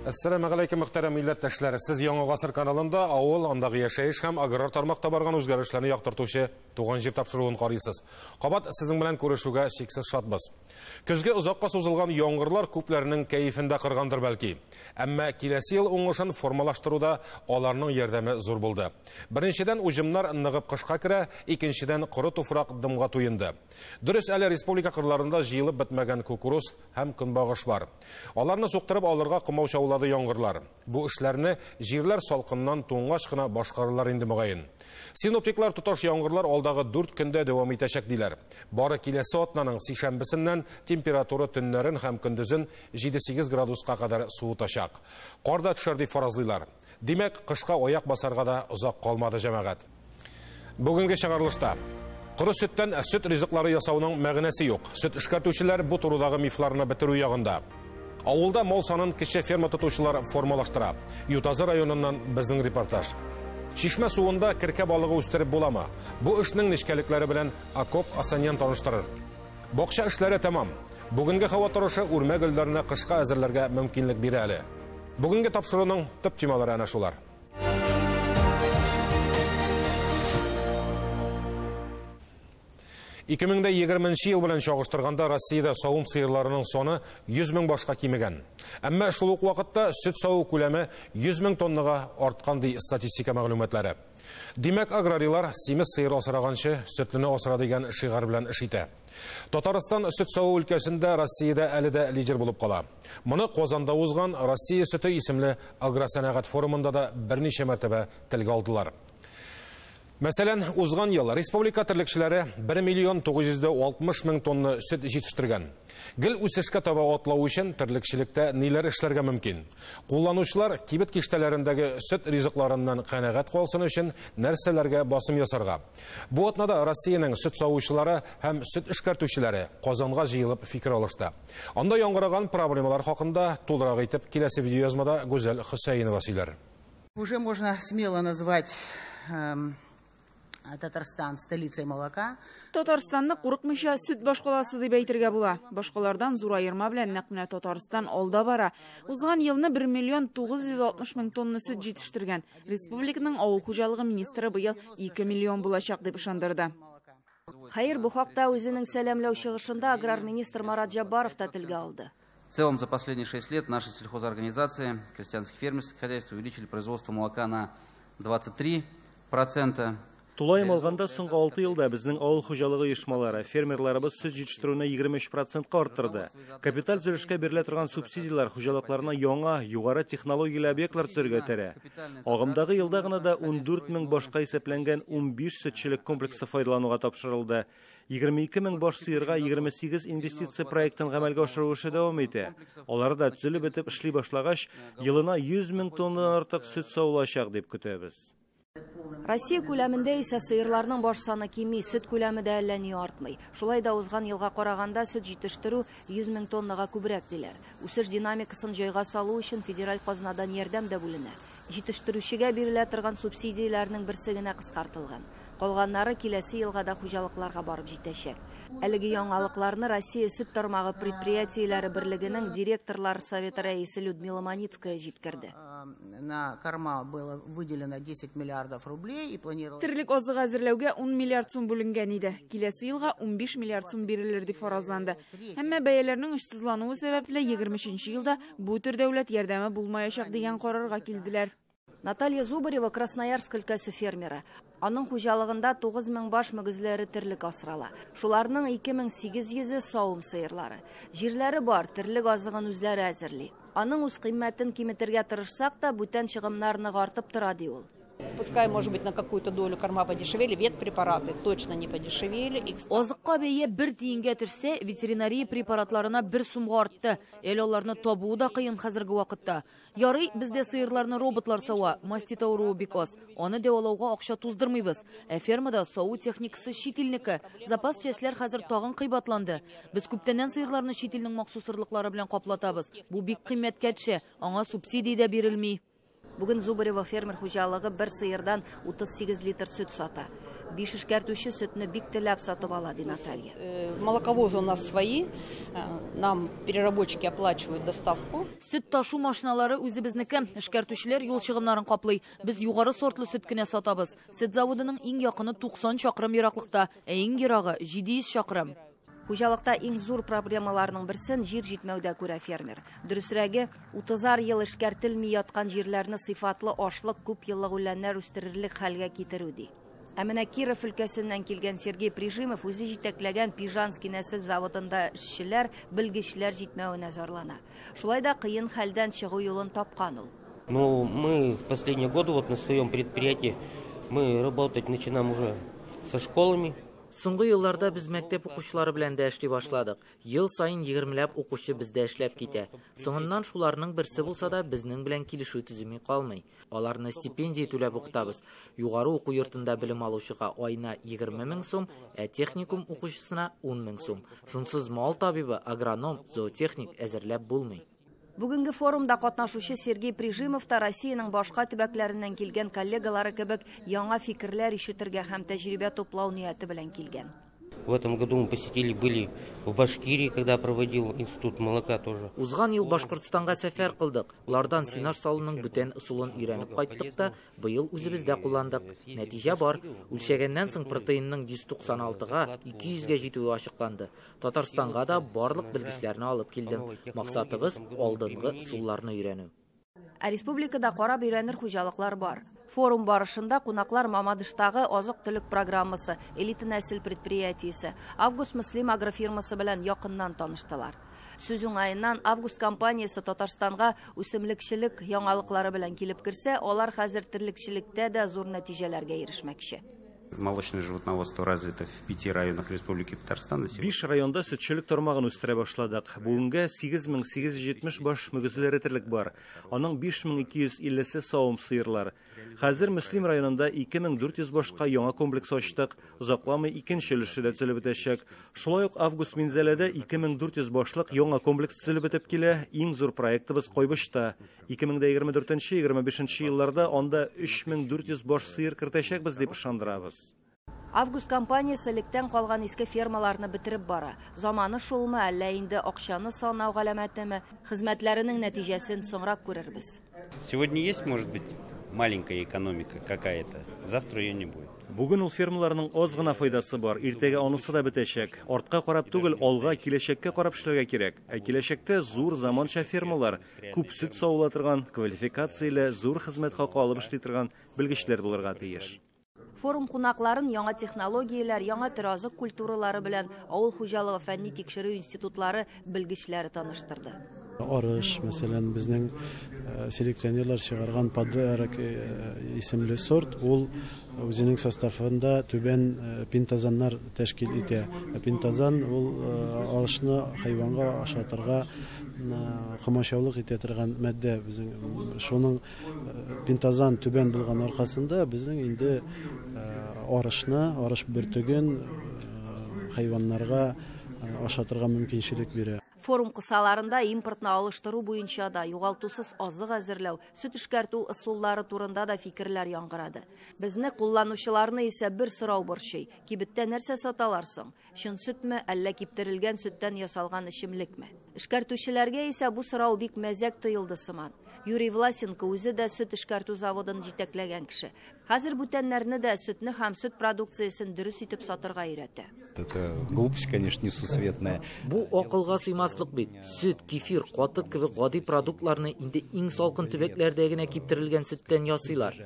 Әссәламү галәйкүм, мөхтәрәм милләттәшләр. Сез Яңа Гасыр каналында авыл, андагы яшәеш һәм аграр тармакта барган үзгәрешләрне яктыртучы Туган җир тапшыруын карыйсыз. Кабат сезнең белән күрешүгә чиксез шатбыз. Көзге озакка сузылган яңгырлар күпләрнең кәефен дә кыргандыр бәлки. Әмма киләсе ел уңышын формалаштыруда аларның ярдәме зур булды. Беренчедән, уҗымнар ныгып кышка керә, икенчедән, коры туфрак дымга туенды. Дөрес, әле республика кырларында җыелып бетмәгән кукуруз һәм көнбагыш бар. Аларны суктырып алырга комаучаулады яңгырлар. Бу эшләрне җирләр салкыннан туңгач кына башкарырлар инде мөгаен. Синоптиклар тоташ яңгырлар алдагы 4 көндә дәвам итәчәк диләр. Бары киләсе атнаның сишәмбесеннән температура төннәрен һәм көндезен 7-8 градуска кадәр суытачак. Кар да төшәр дип фаразлыйлар. Димәк, кышка аяк басарга да озак калмады, җәмәгать. Бүгенге чыгарылышта коры сөттән сөт ризыклары ясауның мәгънәсе юк. Сөт эшкәртүчеләр бу турыдагы мифларны бетерү ягында. Авылда мал санын кече ферма тотучылар формалаштыра. Ютазы районыннан безнең репортаж. Чишмә суында керкә балыгы үстереп буламы? Бу эшнең нечкәлекләре белән Акоп Асаньян таныштырыр. Бакча эшләре тәмам. Бүгенге һава торышы үрмә гөлләренә кышка әзерләргә мөмкинлек бирә әле. Бүгенге тапшыруның төп темалары әнә шулар. 2020 ел белән чагыштырганда Россиядә савым сыерларының саны 100 мең башка кимегән. Әмма шул ук вакытта сөт саву күләме 100 мең тоннага арткан ди статистика мәгълүматлары. Димәк, аграрийлар симез сыер асраганчы сөтлене асра дигән шигарь белән эш итә. Татарстан сөт саву өлкәсендә Россиядә әле дә лидер булып кала. Моны Казанда узган Россия сөте исемле агросәнәгать форумында да берничә мәртәбә телгә алдылар. Мәсәлән, узган ел республика терлекчеләре 1 миллион 960 мең тонна сөт җитештергән. Гел үсешкә таба атлау өчен терлекчелектә ниләр эшләргә мөмкин? Кулланучылар кибет киштәләрендәге сөт ризыкларыннан канәгать калсын өчен нәрсәләргә басым ясарга? Бу атнада Россиянең сөт савучылары һәм сөт эшкәртүчеләре Казанга җыелып фикер алышты. Анда яңгыраган проблемалар хакында тулырак итеп киләсе видеоязмада Гүзәл Хөсәенова сөйләр. Уже можно смело назвать Татарстан столицей молока. Татарстанны курыкмыйча сөт башкаласы дип әйтергә була. Башкалардан зур аерма белән нәкъ менә Татарстан алда бара. Узган елны 1 миллион 960 мең тонна сөт җитештергән. Республиканың авыл хуҗалыгы министры быел 2 миллион булачак дип ышандырды. Хәер, бу хакта үзенең сәламләү чыгышында аграр министр Марат Җаббаров та телгә алды. В целом за последние 6 лет наши сельхозорганизации, крестьянские фермерские хозяйства увеличили производство молока на 23%. Тулаем алганда соңгы 6 елда безнең авыл хуҗалыгы оешмалары, фермерларыбыз сөт җитештерүне 23%ка арттырды. Капиталь төзелешкә бирелә торган субсидияләр хуҗалыкларына яңа, югары технологияле объектлар төзергә этәрә. Агымдагы елда гына да 14 мең башка исәпләнгән 15 сөтчелек комплексы файдалануга тапшырылды. 22 мең баш сыерга 28 инвестиция проектын гамәлгә ашыру эше дәвам итә. Алар да төзелеп бетеп эшли башлагач, елына 100 мең тоннадан артык сөт савылачак дип көтәбез. Россия күләмендә исә сыерларның баш саны кими, сөт күләме дә әллә ни артмый. Шулай да узган елга караганда сөт җитештерү 100 мең тоннага күбрәк диләр. Үсеш динамикасын җайга салу өчен федераль казнадан ярдәм дә бүленә. Җитештерүчегә бирелә торган субсидияләрнең берсе генә кыскартылган. Калганнары киләсе елга да хуҗалыкларга барып җитәчәк. Әлеге яңалыкларны Россия сөт тармагы предприятиеләре берлегенең директорлар советы рәисе Людмила Маницкая җиткерде. На корма было выделено 10 миллиардов рублей и планировалось... Терлек азыгы әзерләүгә 10 миллиард сум бүленгән иде. Киләсе елга 15 миллиард сум бирелер дип фаразланды. Әмма бәяләрнең очсызлануы сәбәпле 23 елда бу төр дәүләт ярдәме булмаячак дигән карарга килделәр. Наталья Зубарева Красноярск өлкәсе фермеры. Аның хуҗалыгында 9000 баш мөгезләре терлек асрала. Шуларның 2800-е савым сыерлары. Җирләре бар, терлек азыгын үзләре әзерли. Аның үз кыйммәтен киметергә тырышсак та, бүтән чыгымнар нык артып тора, ди ул. Пускай, может быть, на какую-то долю корма подешевели, ветпрепараты точно не подешевели. Азыкка бәя бер тиенгә төшсә, ветеринария препаратларына бер сумга артты. Әле аларны табуы да кыен хәзерге вакытта. Ярый, бездә сыерларны роботлар сава, мастит авыруы бик аз. Аны дәвалауга акча туздырмыйбыз. Ә фермада саву техникасы чит илнеке. Запас частьләр хәзер тагын кыйбатланды. Без күптәннән сыерларны чит илнең махсус орлыклары белән каплатабыз. Бу бик кыйммәткә төшә, аңа субсидия дә бирелми. Бүген Зубарева фермер хуҗалыгы бер сыердан 38 литр сөт сата. Биш эшкәртүче сөтне бик теләп сатып ала, ди Наталья. Молоковозы у нас свои, нам переработчики оплачивают доставку. Сөт ташу машиналары үзебезнеке. Эшкәртүчеләр юл чыгымнарын каплый. Без югары сортлы сөт кенә сатабыз. Сөт заводының иң якыны 90 чакрым ераклыкта, ә иң ерагы 700 чакрым. Хуҗалыкта иң зур проблемаларның берсен җир җитмәүдә күрә фермер. Дөресрәге, 30 ел эшкәртелми яткан җирләрне сыйфатлы ашлык күп еллык үләннәр үстерерлек хәлгә китерү ди. Ә менә Киров өлкәсеннән килгән Сергей Прижимов үзе җитәкләгән Пижанский нәсел заводында эшчеләр, белгечләр җитмәвенә зарлана. Шулай да кыен хәлдән чыгу юлын тапкан ул. Ну, мы в последние годы вот на своем предприятии мы работать начинаем уже со школами. Соңгы елларда без мәктәп укучылары белән дә эшли башладык. Ел саен 20ләп укучы бездә эшләп китә. Соңыннан шуларның берсе булса да безнең белән килешү төземи калмый. Аларны стипендия түләп укытабыз. Югары уку йортында белем алучыга аена 20 мең сум, ә техникум укучысына 10 мең сум. Шунсыз мал табибы, агроном, зоотехник әзерләп булмый. Бүгенге форумда катнашучы Сергей Прижимов та Россиянең башка төбәкләреннән килгән коллегалары кебек яңа фикерләр ишетергә һәм тәҗрибә туплау нияте белән килгән. В этом году мы посетили, были в Башкирии, когда проводил институт молока тоже. Узган ел Башкортстанга сәфәр кылдык. Улардан сенаж салуның бүтән ысулын өйрәнеп кайттык та, быел үзебездә кулландык. Нәтиҗә бар. Үлчәгәннән соң протеинның 196-га 200-гә җитүе ачыкланды. Татарстанга да барлык белгечләрне алып килдем. Максатыбыз алдынгы ысулларны өйрәнү. Ә республикада карап өйрәнер хуҗалыклар бар. Форум барышында кунаклар Мамадыштагы азык-төлек программасы, элита нәсел предприятиесе, Август Мөслим агрофирмасы белән якыннан таныштылар. Сүз уңаеннан Август компаниясе Татарстанга үсемлекчелек яңалыклары белән килеп керсә, алар хәзер терлекчелектә дә зур нәтиҗәләргә ирешмәкче. Молочное животноводство развито в 5 районах Республики Татарстан. 5 районда сөтчелек тармагын үстерә башладык. Бүгенгә 8870 баш мөгезле терлек бар. Аның 5250-се савым сыерлар. Хәзер Мөслим районында 2400 башка яңа комплекс ачтык. Озакламый икенче өлеше дә төзелеп бетәчәк. Шулай ук Август Минзәләдә 2400 башлык яңа комплекс төзелеп бетеп килә. Иң зур проектыбыз Кайбычта. 2024-25 елларда анда 3400 баш сыер кертәчәкбез дип ышандырабыз. Август компаниясе электән калган иске фермаларны бетереп бара. Заманы шулмы, әллә инде акчаны санау галәмәтеме? Хезмәтләренең нәтиҗәсен соңрак күрербез. Сегодня есть, может быть, маленькая экономика какая-то, завтра ее не будет. Бүген ул фермаларның аз гына файдасы бар, иртәгә анысы да бетәчәк. Артка карап түгел, алга, киләчәккә карап эшләргә кирәк. Ә киләчәктә зур заманча фермалар, күп сөт савыла торган, квалификацияле, зур хезмәт хакы алып эшли торган белгечләр булырга тиеш. Форум кунакларын яңа технологияләр, яңа төр азык культуралары белән авыл хуҗалыгы фәнни тикшерү институтлары белгечләре таныштырды. Арыш, мәсәлән, безнең селекционерлар чыгарган Подарок исемле сорт, ул үзенең составында түбән пентазаннар тәшкил итә. Пентазан ул арышны хайванга ашатырга комачаулык итә торган матдә. Безнең шуның пентазан түбән булган аркасында безнең инде арышны, арыш бөртеген хайваннарга ашатырга мөмкинчелек бирә. Форум кысаларында импортны алыштыру буенча да югалтусыз азык әзерләү, сөт эшкәртү ысуллары турында да фикерләр яңгырады. Безне кулланучыларны исә бер сорау борчый: кибеттә нәрсә саталар соң? Чын сөтме, әллә киптерелгән сөттән ясалган эчемлекме? Эшкәртүчеләргә исә бу сорау бик мәзәк тоелды сыман. Юрий Власенко үзе дә сөт эшкәртү заводын җитәкләгән кеше. Хәзер бүтәннәрне дә сөтне һәм сөт продукциясен дөрес итеп сатырга өйрәтә. Это глупость, конечно, несусветная. Бу акылга сыймаслык бит. Сөт, кефир, катык кебек гади продуктларны инде иң салкын төбәкләрдә генә киптерелгән сөттән ясыйлар.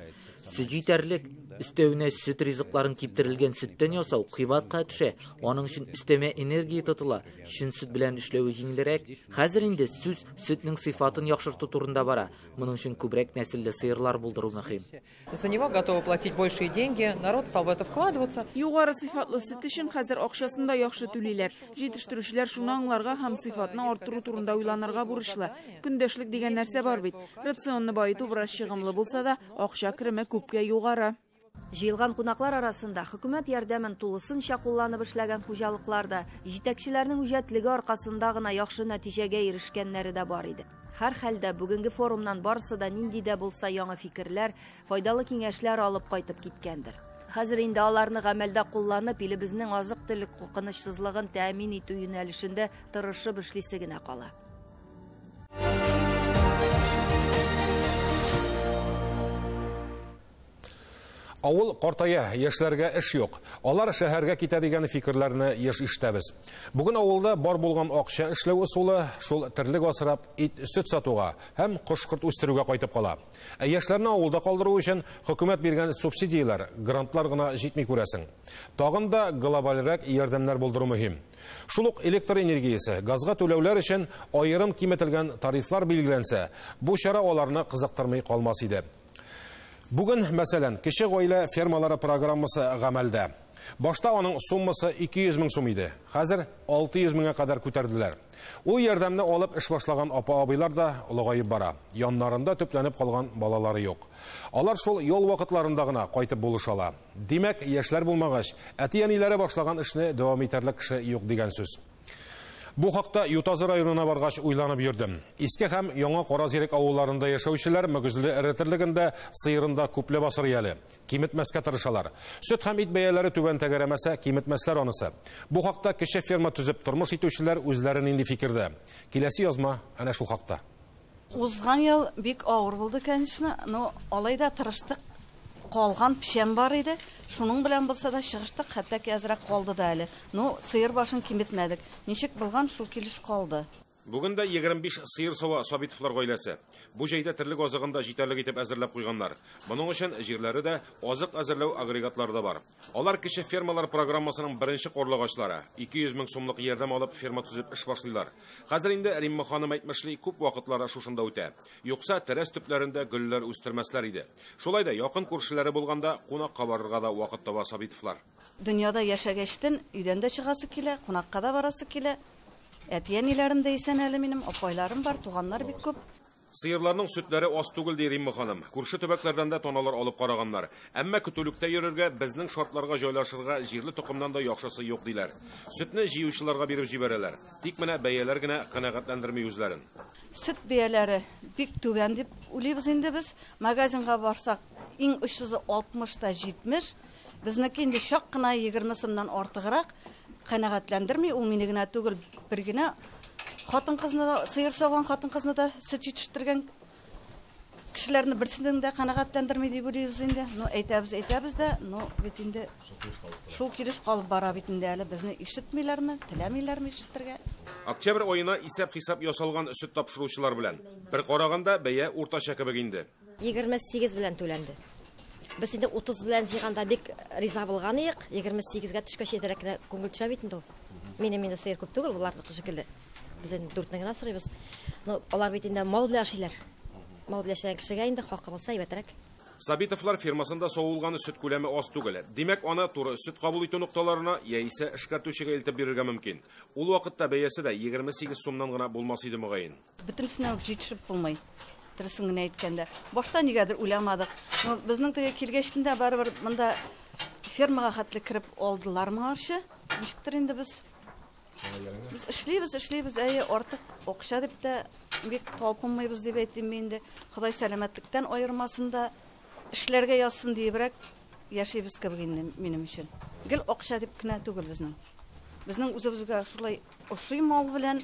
Сөт җитәрлек, өстәвенә сөт ризыкларын киптерелгән сөттән ясау кыйбатка төшә. Аның өчен өстәмә энергия тотыла. Чын сөт белән эшләве җиңелрәк. Хәзер инде сүз сөтнең сыйфатын яхшырту турында бара. Моның өчен күбрәк нәселле сыерлар булдыру мөһим. За него готовы платить большие деньги, народ стал в это вкладываться. Югары сыйфатлы сөт өчен хәзер акчасын да яхшы түлиләр. Җитештерүчеләр шуны аңларга һәм сыйфатны арттыру турында уйланырга бурычлы. Көндәшлек дигән нәрсә бар бит. Рационны баету бераз чыгымлы булса да, акча кереме күпкә югары. Җыелган кунаклар арасында хөкүмәт ярдәмен тулысынча кулланып эшләгән хуҗалыклар да, җитәкчеләрнең үҗәтлеге аркасында гына яхшы нәтиҗәгә ирешкәннәре дә бар иде. Һәр хәлдә бүгенге форумнан барысы да нинди дә булса яңа фикерләр, файдалы киңәшләр алып кайтып киткәндер. Хәзер инде аларны гамәлдә кулланып, илебезнең азык-төлек куркынычсызлыгын тәэмин итү юнәлешендә тырышып эшлисе генә кала. Авыл картая, яшьләргә эш юк. Алар шәһәргә китә дигән фикерләрне еш ишетәбез. Бүген авылда бар булган акча эшләү ысулы шул терлек асрап, ит, сөт сатуга һәм кош-корт үстерүгә кайтып кала. Ә яшьләрне авылда калдыру өчен хөкүмәт биргән субсидияләр, грантлар гына җитми күрәсең. Тагын да глобальрәк ярдәмнәр булдыру мөһим. Шул ук электр энергиясе, газга түләүләр өчен аерым киметелгән тарифлар билгеләнсә, бу чара аларны кызыктырмый калмас иде. Бүген, мәсәлән, кече гаилә фермалары программасы гамәлдә. Башта аның суммасы 200 мең сум иде. Хәзер 600 меңгә кадәр күтәрделәр. Ул ярдәмне алып эш башлаган апа-абыйлар да олыгаеп бара. Яннарында төпләнеп калган балалары юк. Алар шул ял вакытларында гына кайтып булыша ала. Димәк, яшьләр булмагач, әти-әниләре башлаган эшне дәвам итәрлек кеше юк дигән сүз. Бу хакта Ютазы районына баргач уйланып йөрдем. Иске һәм Яңа Каразирек авылларында яшәүчеләр мөгезле эре терлегендә, сыерында күпләп асрый әле. Киметмәскә тырышалар. Сөт һәм ит бәяләре түбән тәгәрәмәсә, киметмәсләр анысы. Бу хакта кече ферма төзеп тормыш итүчеләр үзләре нинди фикердә? Киләсе язма әнә шул хакта. Узган ел бик авыр булды, конечно, но алай да тырыштык. Калган печән бар иде. Шуның белән булса да чыгыштык, хәтта ки әзрәк калды да әле. Но сыер башын киметмәдек. Ничек булган, шул килеш калды. Бүген дә 25 сыер сава Сабитовлар гаиләсе. Бу җәйдә терлек азыгын да җитәрлек итеп әзерләп куйганнар. Моның өчен җирләре дә, азык әзерләү агрегатлары да бар. Алар кече фермалар программасының беренче карлыгачлары. 200 мең сумлык ярдәм алып ферма төзеп эш башлыйлар. Хәзер инде Римма ханым әйтмешли, күп вакытлары шушында үтә. Юкса тәрәз төпләрендә гөлләр үстермәсләр иде. Шулай да якын күршеләре булганда кунакка барырга да вакыт таба Сабитовлар. Дөньяда яшәгәчтен өйдән дә чыгасы килә, кунакка да барасы килә. Әти-әниләрем дә исән әле минем, апайларым бар, туганнар бик күп. Сыерларның сөтләре аз түгел, ди Римма ханым. Күрше төбәкләрдән дә тоналар алып караганнар. Әмма көтүлектә йөрергә, безнең шартларга җайлашырга җирле токымнан да яхшысы юк диләр. Сөтне җыючыларга биреп җибәрәләр. Тик менә бәяләр генә канәгатьләндерми үзләрен. Сөт бәяләре бик түбән дип уйлыйбыз инде без. Магазинга барсак, иң очсызы 60 та 70. Безнеке инде чак кына 20 сумнан артыграк. Канәгатьләндерми, ул мине генә түгел, бер генә хатын-кызны да, сыер сауган хатын-кызны да, сөт җитештергән кешеләрне берсен дә канәгатьләндерми дип уйлыйбыз инде. Ну, әйтәбез, әйтәбез дә, ну, бит инде шул килеш калып бара бит инде әле. Безне ишетмиләрме, теләмиләрме ишетергә? Октябрь аена исәп-хисап ясалган сөт тапшыручылар белән. Бер караганда бәя уртача кебек инде. 28 белән түләнде. Без инде 30 белән җыйганда бик риза булган идек. 28-гә төшкәч әзрәк кенә күңел төшә бит инде ул. Минем инде сыер күп түгел, буларныкы шикелле. Без инде 4 генә сорыйбыз. Но алар бит инде мал белән ашыйлар. Мал белән эшләгән кешегә инде хакы булса әйбәтрәк. Сабитовлар фермасында савылган сөт күләме аз түгел. Димәк, аны туры сөт кабул итү нокталарына яисә эшкәртүчегә илтеп бирергә мөмкин. Ул вакытта бәясе дә 28 сумнан гына булмас иде мөгаен. Бөтенесенә үк җитешеп булмый. Дөресен генә әйткәндә. Башта нигәдер уйламадык. Но безнең теге килгәчтен дә барыбер монда фермага хәтле кереп алдылар моңарчы. Ничектер инде без эшлибез, эшлибез, әйе, артык акча дип тә бик талпынмыйбыз дип әйтим инде. Ходай сәламәтлектән аермасын да, эшләргә язсын диебрәк яшибез кебек инде минем өчен. Гел акча дип кенә түгел безнең. Безнең үзебезгә шулай ошый мал белән,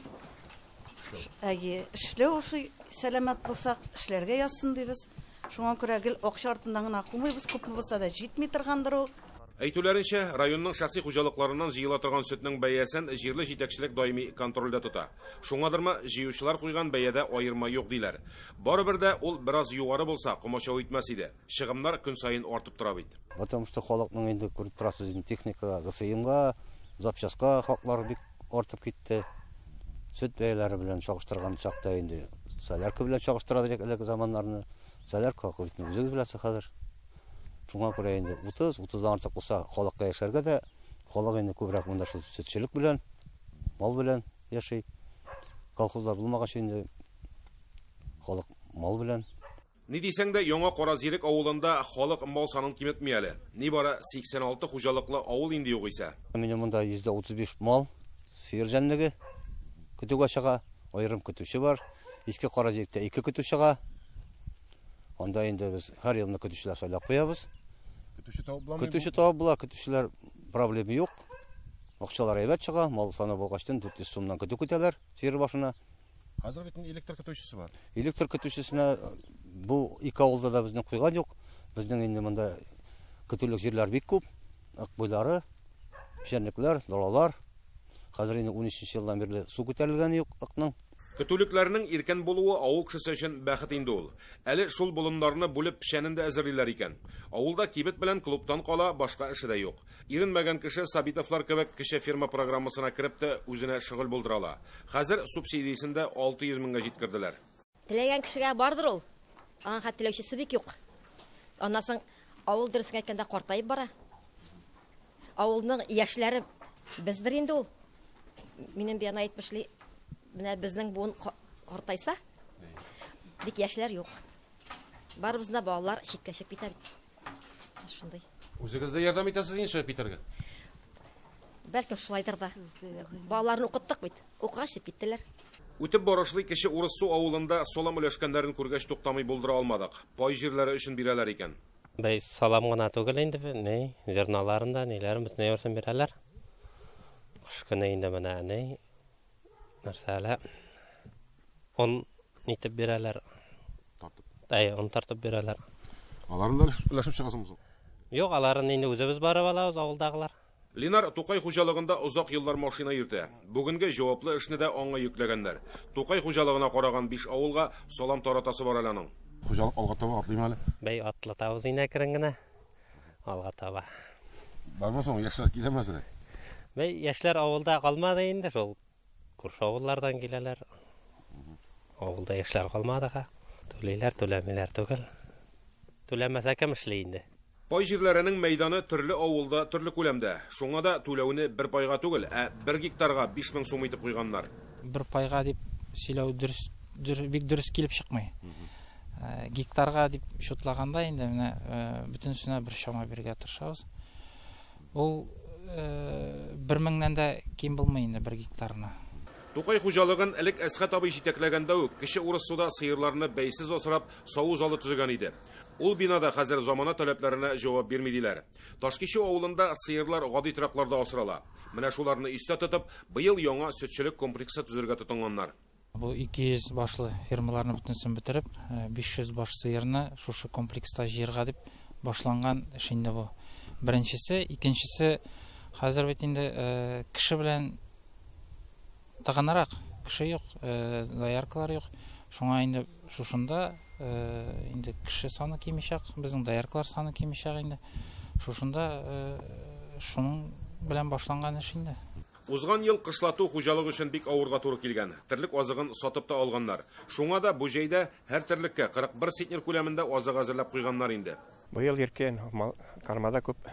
әйе, эшләү ошый, сәламәт булсак, эшләргә язсын дибез. Шуңа күрә гел акча артыннан гына кумыйбыз, күпме булса да җитми торгандыр ул. Әйтүләренчә, районның шәхси хуҗалыкларыннан җыела торган сөтнең бәясен җирле җитәкчелек даими контрольдә тота. Шуңадырмы, җыючылар куйган бәядә аерма юк диләр. Барыбер дә ул бераз югары булса, комачау итмәс иде. Чыгымнар көн саен артып тора бит. Потому что халыкның инде күреп торасыз, инде техникага, ГСМга, запчастька хаклар бик артып китте. Сөт бәяләре белән чагыштырган чакта инде солярка белән чагыштыра дирек элек заманнарны. Солярка хакы бит үзегез беләсез хәзер. Шуңа күрә инде 30-30-дан артык булса халыкка яшәргә дә, халык инде күбрәк монда шул сөтчелек белән, мал белән яши. Колхозлар булмагач инде халык мал белән. Ни дисәң дә, Яңа Каразирек авылында халык мал санын киметми әле. Нибары 86 хуҗалыклы авыл инде юк исә. Минем монда 135 мал, сыер җәнлеге көтүгә чыга, аерым көтүче бар. Иске Каразиректә 2 көтү чыга. Анда инде без һәр елны көтүчеләр сайлап куябыз. Көтүче табып буламы? Көтүче табып була, көтүчеләр проблема юк. Акчалар әйбәт чыга, мал саны булгачтан 400 сумнан көтү көтәләр сыер башына. Хәзер бит электр көтүчесе бар. Электр көтүчесенә бу ике авылда да безнең куйган юк. Безнең инде монда көтүлек җирләр бик күп. Ак буйлары, печәнлекләр, далалар. Хәзер инде 13 елдан бирле су күтәрелгән юк акның. Көтүлекләрнең иркен булуы авыл кешесе өчен бәхет инде ул. Әле шул болыннарны бүлеп печәнен дә әзерлиләр икән. Авылда кибет белән клубтан кала башка эше дә юк. Иренмәгән кеше Сабитовлар кебек кече ферма программасына кереп тә үзенә шөгыль булдыра ала. Хәзер субсидиясен дә 600 меңгә җиткерделәр. Теләгән кешегә бардыр ул. Аның хәтта теләүчесе бик юк. Аннан соң авыл дөресен әйткәндә картаеп бара. Авылның яшьләре бездер инде ул. Минем бияна әйтмешли, менә безнең буын картайса, бик яшьләр юк. Барыбызның да балалар читкә чыгып китә бит. Шундый. Үзегез дә ярдәм итәсез инде чыгып китәргә? Бәлкем шулайдыр да. Балаларны укыттык бит. Укыгач чыгып киттеләр. Үтеп барышлый Кече Урыссу авылында салам өләшкәннәрен күргәч туктамый булдыра алмадык. Пай җирләре өчен бирәләр икән. Бәй салам гына түгел инде, ни, зерноларын да, ниләрен бөтен әйберсен бирәләр. Кыш көне инде менә ни, нәрсәлә, он нитеп бирәләр. Тартып. Әй, он тартып бирәләр. Аларын да өләшеп чыгасыңмы соң? Юк, аларын инде үзебез барып алабыз, авылдагылар. Ленар Тукай хуҗалыгында озак еллар машина йөртә. Бүгенге җаваплы эшне дә аңа йөкләгәннәр. Тукай хуҗалыгына караган 5 авылга салам таратасы бар әле аның. Хуҗалык алга таба атлыйм әле. Бәй атлатабыз инде әкрен генә. Алга таба. Бармы соң, яшьләр киләме әзрәк? Бәй яшьләр авылда калмады инде, шул күрше авыллардан киләләр. Авылда яшьләр калмады ха. Түлиләр, түләмиләр түгел. Түләмәсә кем эшли инде? Пай җирләренең мәйданы төрле авылда, төрле күләмдә. Шуңа да түләүне бер пайга түгел, ә 1 гектарга 5000 сум итеп куйганнар. Бер пайга дип сөйләү дөрес, бик дөрес килеп чыкмый. Гектарга дип счетлаганда инде менә бөтенесенә бер чама бирергә тырышабыз. Ул 1000-нән дә ким булмый инде бер гектарына. Тукай хуҗалыгын элек Әсхәт абый җитәкләгәндә үк Кече Урыссуда сыерларны бәйсез асрап саву залы төзегән иде. Ул бинада хәзер замана таләпләренә җавап бирми диләр. Ташкичү авылында сыерлар гади торакларда асрала. Менә шуларны истә тотып, быел яңа сөтчелек комплексы төзергә тотынганнар. Бу 200 башлы фермаларны бөтенесен бетереп, 500 баш сыерны шушы комплекста җыярга дип башланган эш инде бу. Беренчесе, икенчесе хәзер бит инде кеше белән тыгынрак, кеше юк, дояркалар юк. Шуңа инде шушында инде кеше саны кимичәк, безнең дояркалар саны кимичәк инде. Шушында шуның белән башланган эш инде. Узган ел кышлату хуҗалык өчен бик авырга туры килгән. Терлек азыгын сатып та алганнар. Шуңа да бу җәйдә һәр терлеккә 41 центнер күләмендә азык әзерләп куйганнар инде. Быел иркен мал кармада күп.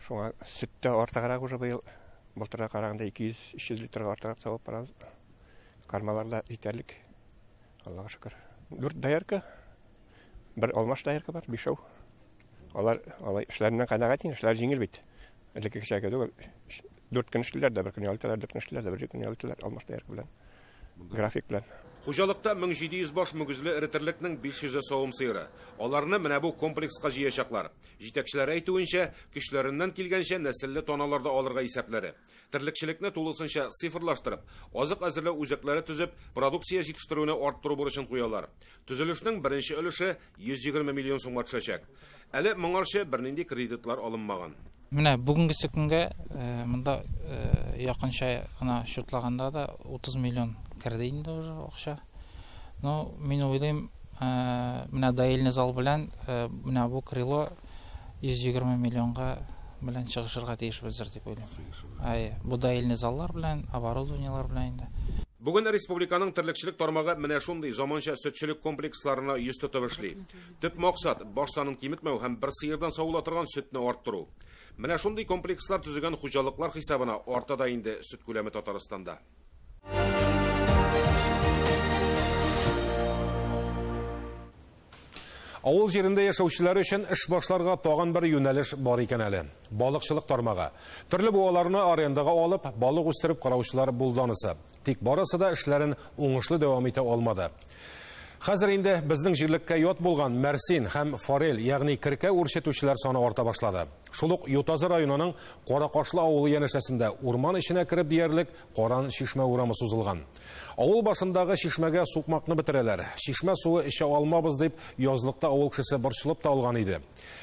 Шуңа сөт тә артыграк уже быел. Былтырга караганда 200-300 литрга артыграк савып барабыз. Кармалар да җитәрлек. Аллага шөкер. 4 доярка, бер алмаш доярка бар, 5. Алар алай эшләреннән канәгать инде, эшләр җиңел бит. Элекке кешегә түгел. 4 көн эшлиләр дә, бер көн ял итәләр, 4 көн эшлиләр дә, бер көн ял итәләр, алмаш доярка белән. График белән. Хуҗалыкта 1700 баш мөгезле эре терлекнең 500 савым сыеры. Аларны менә бу комплекска җыячаклар. Җитәкчеләр әйтүенчә, көчләреннән килгәнчә нәселле таналарда алырга исәпләре. Терлекчелекне тулысынча цифрлаштырып, азык әзерләү үзәкләре төзеп, продукция җитештерүне арттыру бурычын куялар. Төзелешнең беренче өлеше 120 миллион сумга төшәчәк. Әле моңарчы бернинди кредитлар алынмаган. Менә бүгенгесе көнгә монда якынча гына счетлаганда да 30 миллион керде инде уже акча. Но мин уйлыйм, менә доильный зал белән менә бу крыло 120 миллионга белән чыгышырга тиешбездер дип уйлыйм. Әйе, бу доильный заллар белән, оборудованиелар белән инде. Бүген республиканың терлекчелек тармагы менә шундый заманча сөтчелек комплексларына йөз тотып эшли. Төп максат баш санын киметмәү һәм бер сыердан савыла торган сөтне арттыру. Менә шундый комплекслар төзегән хуҗалыклар хисабына арта да инде сөт күләме Татарстанда. Авыл җирендә яшәүчеләр өчен эш башларга тагын бер юнәлеш бар икән әле. Балыкчылык тармагы. Төрле буаларны арендага алып, балык үстереп караучылар булды анысы. Тик барысы да эшләрен уңышлы дәвам итә алмады. Хәзер инде безнең җирлеккә ят булган мәрсин һәм форель, ягъни киркә үрчетүчеләр саны арта башлады. Шул ук Ютазы районының Каракашлы авылы янәшәсендә урман эченә кереп диярлек Каран чишмә урамы сузылган. Авыл башындагы чишмәгә сукмакны бетерәләр. Чишмә суы эчә алмабыз дип язлыкта авыл кешесе борчылып та алган иде.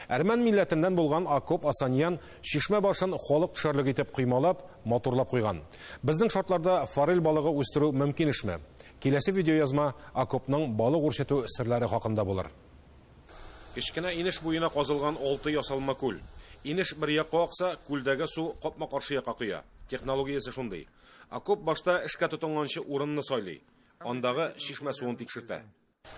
Әрмән милләтеннән булган Акоп Асаньян чишмә башын халык төшәрлек итеп коймалап, матурлап куйган. Безнең шартларда форель балыгы үстерү мөмкин эшме? Киләсе видеоязма Акопның балык үрчетү серләре хакында булыр. Кечкенә инеш буена казылган 6 ясалма күл. Инеш бер якка акса, күлдәге су капма-каршы якка коя. Технологиясе шундый. Акоп башта эшкә тотынганчы урынны сайлый. Андагы чишмә суын тикшертә.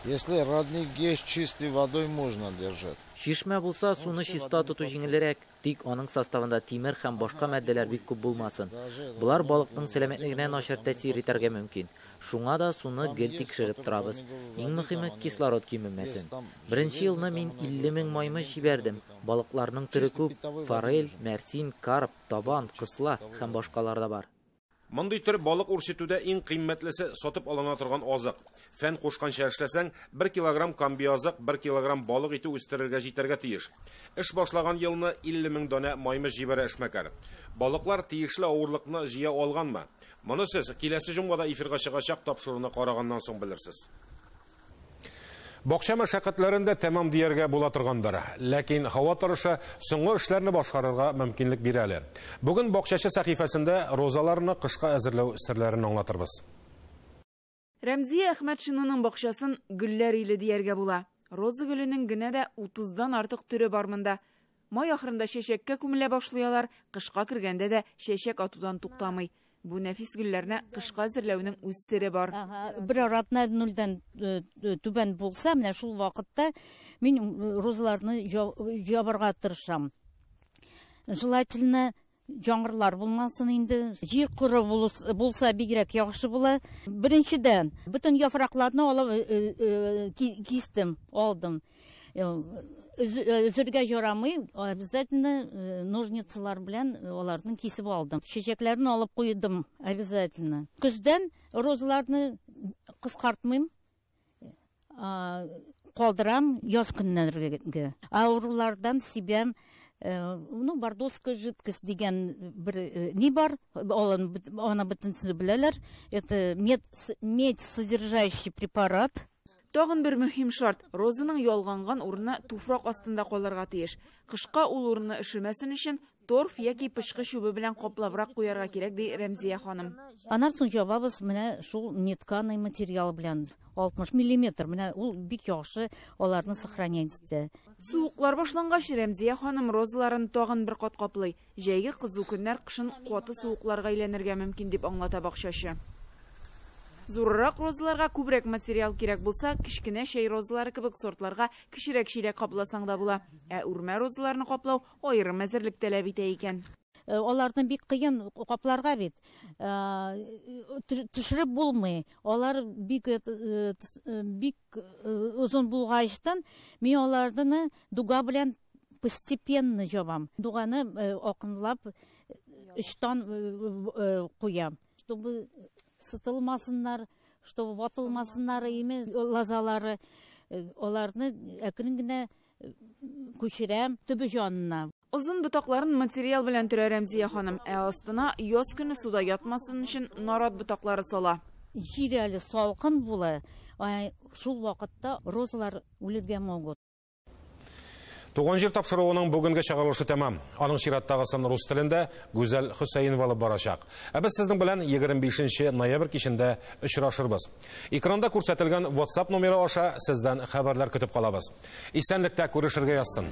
Если родник есть, чистой водой можно держать. Чишмә булса, суны чиста тоту җиңелрәк. Тик аның составында тимер һәм башка матдәләр бик күп булмасын. Болар балыкның сәламәтлегенә начар тәэсир итәргә мөмкин. Шуңа да суны гел тикшереп торабыз. Иң мөһиме кислород кимемәсен. Беренче елны мин 50 мең маймыч җибәрдем. Балыкларның төре күп: форель, мәрсин, карп, табан, кысла һәм башкалар да бар. Мондый төр балык үрчетүдә иң кыйммәтлесе сатып алына торган азык. Фән кушканча эшләсәң, 1 килограмм комбиазык, 1 килограмм балык ите үстерергә җитәргә тиеш. Эш башлаган елны 50 мең данә маймыч җибәрә эшмәкәр. Балыклар тиешле авырлыкны җыя алганмы? Моны сез киләсе җомгада эфирга чыгачак тапшыруны караганнан соң белерсез. Бакча мәшәкатьләрен дә тәмам дияргә була торгандыр. Ләкин һава торышы соңгы эшләрне башкарырга мөмкинлек бирә әле. Бүген бакчачы сәхифәсендә розаларны кышка әзерләү серләрен аңлатырбыз. Рәмзия Әхмәтшинаның бакчасын гөлләр иле дияргә була. Роза гөленең генә дә 30-дан артык төре бар монда. Май ахырында чәчәккә күмелә башлыялар, кышка кергәндә дә чәчәк атудан туктамый. Бу нәфис гөлләрне кышка әзерләүнең үз сере бар. Бер атна нульдән түбән булса, менә шул вакытта мин розаларны җабарга тырышам. Желательно яңгырлар булмасын инде. Җир коры булса бигрәк яхшы була. Беренчедән, бөтен яфракларны алып кистем, алдым. Өзергә ярамый, обязательно ножницалар белән аларны кисеп алдым. Чәчәкләрен алып куйдым обязательно. Көздән розаларны кыскартмыйм, калдырам яз көннәргә. Авырулардан сибәм, ну, бордоская жидкость дигән бер ни бар, аны бөтенесе беләләр. Это медь содержащий препарат. Тагын бер мөһим шарт: розаның ялганган урыны туфрак астында калырга тиеш. Кышка ул урынны өшемәсен өчен торф яки пычкы чүбе белән каплабрак куярга кирәк, ди Рәмзия ханым. Аннан соң җабабыз менә шул нетканый материал белән 60 миллиметр. Менә ул бик яхшы аларны сохранять итә. Суыклар башлангач, Рәмзия ханым розаларын тагын бер кат каплый. Җәйге кызу көннәр кышын каты суыкларга әйләнергә мөмкин, дип аңлата бакчачы. Зуррак розаларга күбрәк материал кирәк булса, кечкенә чәй розалары кебек сортларга кечерәк чиләк капласаң да була. Ә үрмә розаларны каплау аерым әзерлек таләп итә икән. Аларны бик кыен капларга бит. Төшереп булмый. Алар бик озын булгачтан мин аларны дуга белән постепенно җабам. Дуганы акрынлап өчтән куям, чтобы сытылмасыннар, чтобы ватылмасыннар име лазалары. Аларны әкрен генә күчерәм төбе җанына. Озын ботакларын материал белән төрә Рәмзия ханым, ә астына яз көне суда ятмасын өчен нарат ботаклары сала. Җир әле салкын була, шул вакытта розалар үлергә могут. Туган җир тапшыруының бүгенге чыгарылышы тәмам. Аның чираттагысын рус телендә Гүзәл Хөсәенова алып барачак. Ә без сезнең белән 25 ноябрь кичендә очрашырбыз. Экранда күрсәтелгән WhatsApp номеры аша сездән хәбәрләр көтеп калабыз. Исәнлектә күрешергә язсын.